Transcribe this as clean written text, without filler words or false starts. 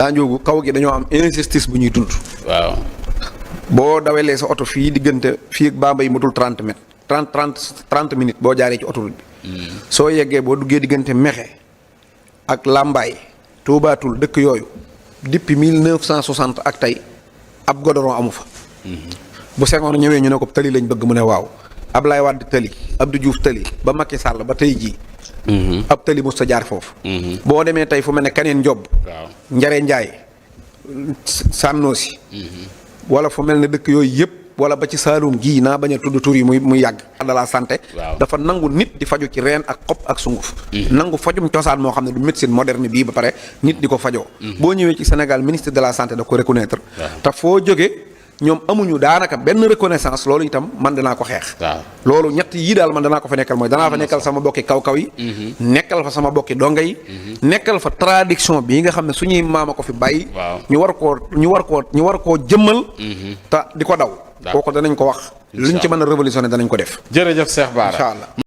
daa njoogu kaw gi dañoo am injustice bu ñuy dund. waaw. boo dawelee sa oto fii diggante fii ak Bambey matul 30 mètres 30 minutes boo jaaree ci autoroute bi. soo yeggee boo duggee diggante Mexe ak Lambaay Tuubaatul dëkk yooyu depuis 1960 ak tey ab godoron amu fa. bu Senghor ñëwee ñu ne ko tëli lañ bëgg mu ne waaw Ablaye Wade tëli Abdou Diouf tëli ba Macky Sall ba tey jii. ab tëli mos sa jaar foofu. boo demee tey fu mel ne Kaneen Njob. waaw Njare Njaay Sànnoosi. wala fu mel ne dëkk yooyu yëpp wala ba ci Saalum gii naa bañ a tudd tur yi muy yàgg. de la santé. dafa nangu nit di faju ci reen ak xob ak sunguf. nangu fajum cosaan moo xam ne du médecine moderne bii ba pare nit di ko fajoo. boo ñëwee ci Sénégal ministre de la santé da ko reconnaître. te foo jógee ñoom amuñu daanaka benn reconnaissance loolu itam man danaa ko xeex. loolu ñett yii daal man danaa ko fa nekkal mooy danaa fa nekkal sama bokki kaw-kaw yi. nekkal fa sama bokki donga yi. nekkal fa traduction bii nga xam ne suñuy maama ko fi bàyyi. ñu war koo jëmmal. te di ko daw. kooku danañ ko wax. luñ ci mën a révolutionné danañ ko def. jërëjëf Cheikh Bara. incha allah.